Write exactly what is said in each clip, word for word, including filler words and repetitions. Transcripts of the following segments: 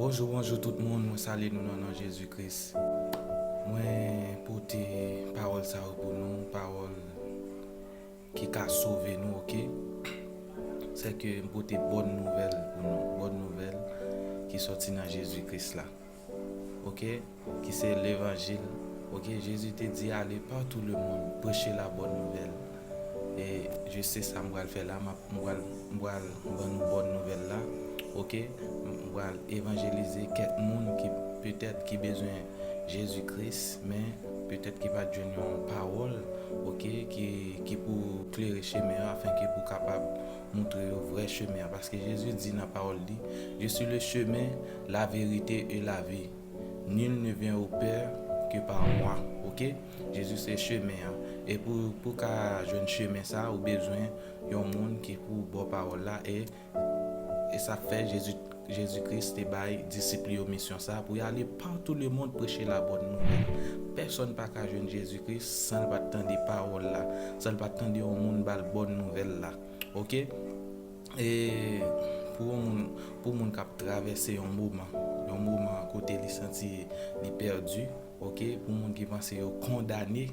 Bonjou, bonjou tout moun, mwen salye nou nan non Jezi Kris. Mwen pote pawòl sa yo pou nou, pawòl ki ka sove nou, oke? Sèke m pote bòn nouvèl pou nou, bòn nouvèl ki sòti nan Jezi Kris la, oke? Ki se levanjil, oke? Jezi te di, "Allez par tout le monde, prêchez la bonne nouvelle." E je se sa m pral fè la, m ap, m pral, m pral ban nou bòn nouvèl la, oke? M pral evanjelize kèk moun ki petèt ki bezwen Jezi Kris, men petèt ki pa t jwenn yon pawòl, oke, ki, ki pou klere chemen an, afenke pou kapab moutre yo vrè chemen an. Paske Jezi di nan pawòl li, "Je suis le chemin, la vérité et la vie. Nul ne vient au Père que par moi." Oke? Jezi se chemen an. E pou, pou ka jwenn chemen sa, ou bezwen yon moun ki pou ba w pawòl la. E, e sa fè Jezi, Jezi Kris te bay disip li yo misyon sa pou y ale partout le monde prêcher la bonne nouvelle. Pèsonn pa ka jwenn Jezi Kris san l pa t tande pawòl la, san l pa t tande yon moun ba l bòn nouvèl la. Oke? E pou yon moun, pou moun k ap travèse yon moman, yon moman kote li santi li pèdi, oke, pou moun ki panse yo kondane,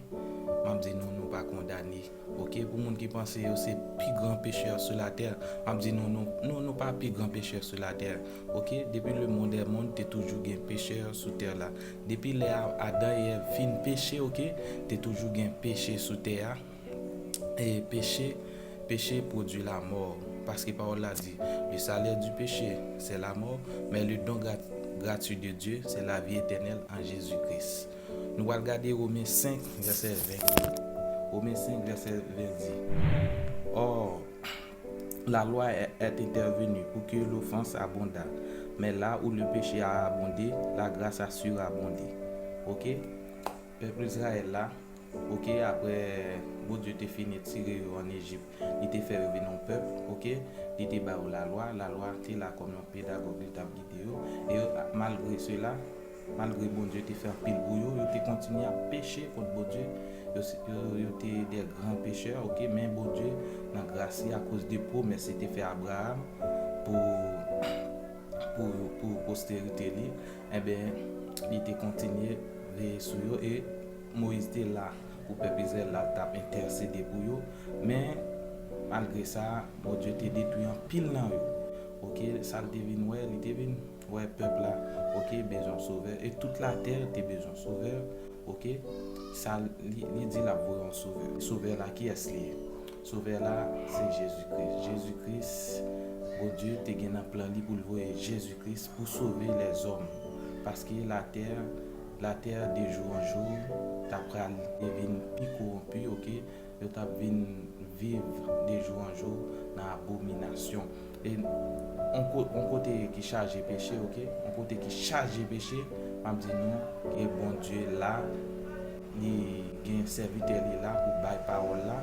m ap di nou, nou pa kondane, oke. Pou moun ki panse yo se pi gran pechè sou latè, m ap di nou, nou, nou, nou pa pi gran pechè sou latè, oke. Depi le monde est monde, te toujou gen pechè sou tè la. Depi lè a, Adan e Èv fin peche, oke, te toujou gen peche sou tè a. E peche, peche pwodui lamò. Paske pawòl la di, "Le salaire du péché, c'est la mort, mais le don gra-, gratuit de Dieu, c'est la vie éternelle en Jésus-Christ." Nou pral gade Women senk, vèsè ven. Women senk, vèsè ven di, "Or, la loi est, est intervenue pour que l'offense abondât, mais là où le péché a abondé, la grâce a surabondé." Oke? Pèp Izrayèl la, oke, apre Bondye te fin retire yo ann Ejip, li te fè yo vin yon pèp, oke, li te ba yo lalwa, lalwa te la kòm yon pedagòg, li t ap gide yo, e yo, malgre sela, malgre Bondye te fè anpil pou yo, yo te kontinye ap peche kont Bondye, yo, yo, yo te de gran pechè, oke, men Bondye, nan gras li, akoz de pwomès li te fè Abraram pou, pou, pou posterite li, enben, li te kontinye veye sou yo, e Moyiz te la pou pèp Izrayèl la, l t ap entèsede pou yo. Men, malgre sa, Bondye te detwi anpil nan yo. Oke, sa l te vin wè, li te vin wè pèp la, oke, bezwen yon sovè. E tout latè te bezwen yon sovè, oke. Sa, li, li di l ap voye yon sovè. Sovè la, kiyès li ye? Sovè la, se Jezi Kris. Jezi Kris, Bondye te gen nan plan li pou l voye Jezi Kris pou sove lèzòm. Paske latè, latè de jou an jou, t ap pral vin pi kowonpi, oke? Yo t ap vin viv de jou an jou nan abominasyon. E yon ko-, yon kote ki chaje peche, oke? Yon kote ki chaje peche, m ap di nou ke Bondye la, li gen sèvitè li la pou bay pawòl la,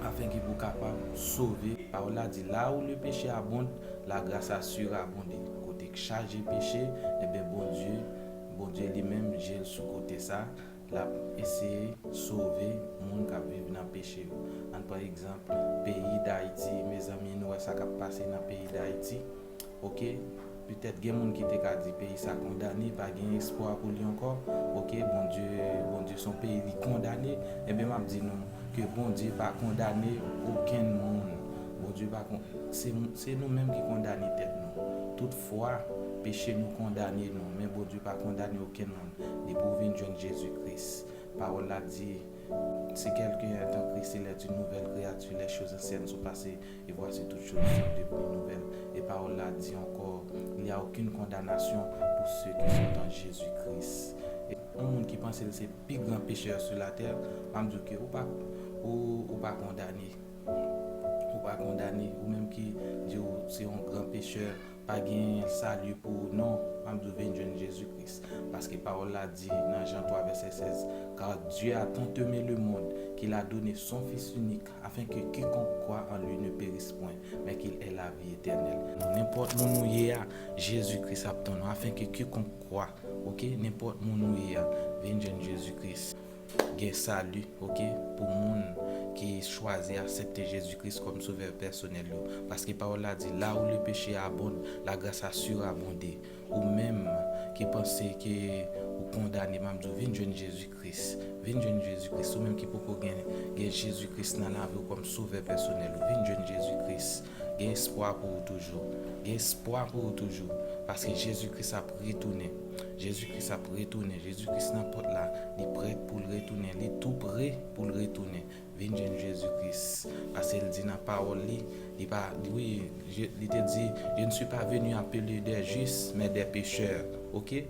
afenke pou kapab sove. Pawòl la di, "Là où le péché abonde, la grâce a surabondé." Kote k chaje peche, enben Bondye, Bondye li menm, je l sou kote sa, l ap eseye sove moun k ap viv nan peche yo. Ann pran egzanp, peyi Dayiti, mezanmi, nou wè sa k ap pase nan peyi Dayiti. Oke, petèt gen moun ki te ka di peyi sa kondane, pa gen espwa pou li ankò. Oke, Bondye, Bondye se yon peyi li kondane. Enben, m ap di nou ke Bondye pa kondane okenn moun. Bondye pa kon-, se, se nou menm ki kondane tèt nou. Toutfwa, peche nou kondane nou, men Bondye pa kondane okenn moun. Depi w vin jwenn Jezi Kris, pawòl la di, "Si quelqu'un est en Christ, il est une nouvelle créature, les choses anciennes sont passées, et voici toutes choses sont devenues nouvelles." E pawòl la di ankò, "Il n'y a aucune condamnation pour ceux qui sont en Jésus-Christ." E yon moun ki panse l se pi gran pechè sou latè, m ap di w ke ou pa, ou, ou pa kondane. Ou pa kondane. Ou menm ki di w se yon gran pechè, pa gen sali pou ou, non. M ap di w vin jwenn Jezi Kris. Paske pawòl la di nan Jan twa vèsè sèz, "Car Dieu a tant aimé le monde qu'il a donné son Fils unique, afin que quiconque croit en lui ne périsse point, mais qu'il ait la vie éternelle." Nenpòt moun ou ye a, Jezi Kris ap tann ou, "afin que quiconque croit." Oke, nenpòt moun ou ye a, vin jwenn Jezi Kris. Gen sali, oke, pou moun ki chwazi aksepte Jezi Kris kòm sovè pèsonèl yo. Paske pawòl la di, là où le péché abonde, la grâce a surabondé. Ou menm ki panse ke ou kondane, m ap di w, vin jwenn Jezi Kris. Vin jwenn Jezi Kris. Ou menm ki poko gen, gen Jezi Kris nan lavi w kòm sovè pèsonèl ou, vin jwenn Jezi Kris. Gen espwa pou ou toujou. Gen espwa pou ou toujou. Paske Jezi Kris ap retounen. Jezi Kris ap retounen. Jezi Kris nan pòt la. Li prèt pou l retounen. Li tou pre pou l retounen. Vin jwenn Jezi Kris. Paske l di nan pawòl li, li pa, wi, je- li te di, Je ne suis pas venu appeler des justes, mais des pécheurs. Oke?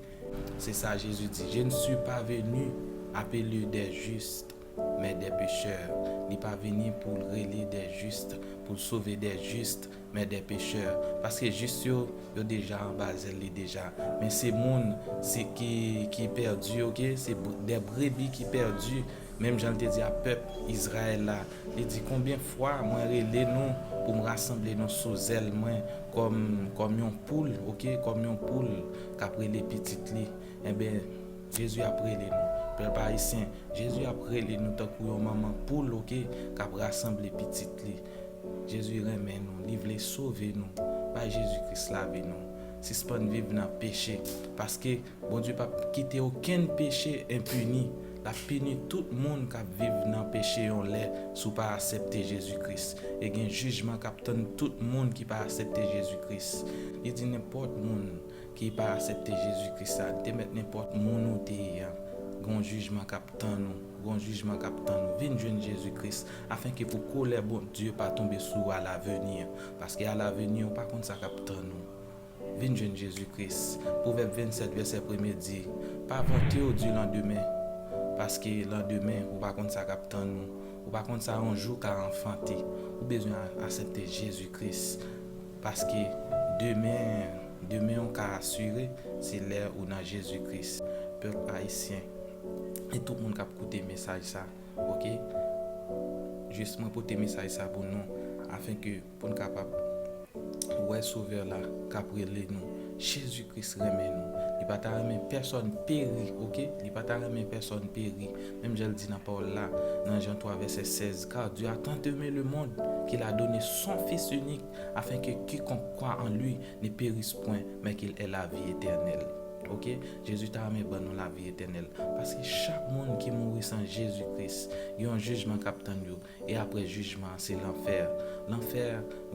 Se sa Jezi di. Je ne suis pas venu appeler des justes, mais des pécheurs. Li pa vini pou l rele des justes, pou l sove des justes, men des pécheurs. Paske jis yo, yo deja anba zèl li deja. Men se moun se ki, ki pèdi, oke? Se br- des brebis ki pèdi. Menm jan l te di a pèp Izrayèl la, li di, Konbyen fwa mwen rele nou pou m rasanble nou sou zèl mwen kòm, kòm yon poul, oke? Kòm yon poul k ap rele pitit li. Enben, Jezi ap rele nou. Pèp ayisyen, Jezi ap rele nou tankou yon manman poul, oke, k ap rasanble pitit li. Jezi renmen nou, li vle sove nou. Bay Jezi Kris lavi nou. Sispann viv nan peche, paske Bondye p ap kite okenn peche enpini. L ap pini tout moun k ap viv nan peche yon lè si w pa aksepte Jezi Kris. E gen jijman k ap tann tout moun ki pa aksepte Jezi Kris. Li di nenpòt moun ki pa aksepte Jezi Kris la, li te mèt nenpòt moun ou te ye a. Gon jijman k ap tann ou, gon jijman k ap tann ou. Vin jwenn Jezi Kris, afenke pou kolè Bondye pa tonbe sou ou alaveni. Paske alaveni, ou pa konn sa k ap tann ou. Vin jwenn Jezi Kris. Pwovèb vennsèt, vèsè premye di, Pa vante w di landemen, paske landemen, ou pa konn sa k ap tann ou. Ou pa konn sa yon jou ka anfante. Ou bezwen a- aksepte Jezi Kris. Paske demen, demen w ka asire, se lè ou nan Jezi Kris. Pèp ayisyen, e tout moun k ap koute mesaj sa, oke? Jis mwen pote mesaj sa pou nou, afenke pou n kapab wè Sovè la k ap rele nou. Jezi Kris renmen nou. Li pa ta renmen pèsòn peri, oke? Li pa ta renmen pèsòn peri. Menm jan l di nan pawòl la, nan Jan twa vèsè sèz, Car Dieu a tant aimé le monde qu'il a donné son Fils unique, afin que quiconque croit en lui ne périsse point, mais qu'il ait la vie éternelle. Oke? Jezi ta renmen ban nou lavi etènèl. Paske chak moun ki mouri san Jezi Kris, gen yon jijman k ap tann yo. E apre jijman an, se lanfè. Lanfè,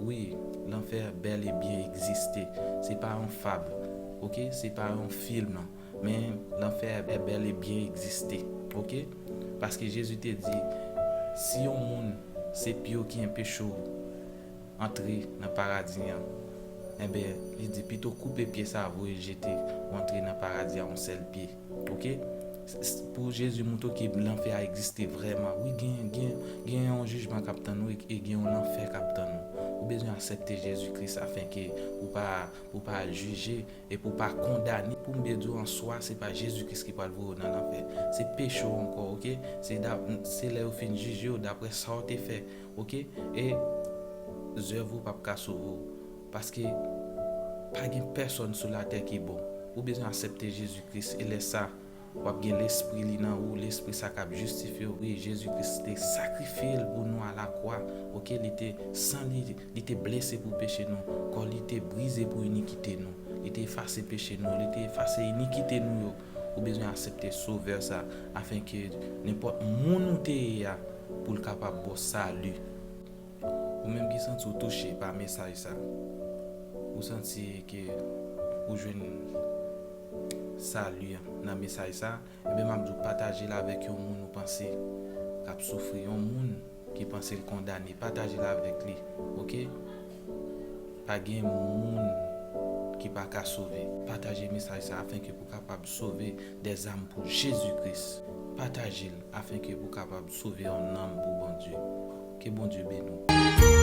wi, lanfè bèl e byen egziste. Se pa yon fab, oke? Se pa yon fim, non. Men lanfè bèl e byen egziste, oke? Paske Jezi te di, si yon moun, se pye w ki enpeche w antre nan paradi an, enben, li di, pito koupe pye sa, voye l jete, ou antre nan paradi a yon sèl pye. Oke? S- s- Pou Jezi montre w ke lanfè a egziste vrèman. Wi, gen, gen, gen yon jijman k ap tann ou e e gen yon lanfè k ap tann ou. Ou bezwen aksepte Jezi Kris afenke ou pa, ou pa al jije e pou w pa kondane. Pou m byen di w, an swa, se pa Jezi Kris ki pral voye w nan lanfè. Se peche w ankò, oke? Se da- se lè yo fin jije w daprè sa w te fè, oke? E zèv ou p ap ka sove w. Paske pa gen pèsòn sou latè ki bon. Ou bezwen aksepte Jezi Kris, e lè sa, w ap gen Lespri li nan ou, Lespri sa k ap jistifye w. Wi, Jezi Kris te sakrifye l pou nou alakwa, oke? Li te, san li, li te blese pou peche nou, kò li te brize pou inikite nou. Li te efase peche nou, li te efase inikite nou yo. Ou bezwen aksepte Sovè sa, afenke nenpòt moun ou te ye a, pou l kapab ba w sali. Ou menm ki santi w touche pa mesaj sa, ou santi ke ou jwenn sali an nan mesaj sa, enben, m ap di w pataje l avèk yon moun ou panse k ap soufri, yon moun ki panse l kondane, pataje l avèk li, oke? Pa gen moun ki pa ka sove. Pataje mesaj sa afenke pou kapab sove des âmes pour Jésus-Christ. Pataje l afenke pou kapab sove yon nanm pou Bondye. Ke Bondye beni w.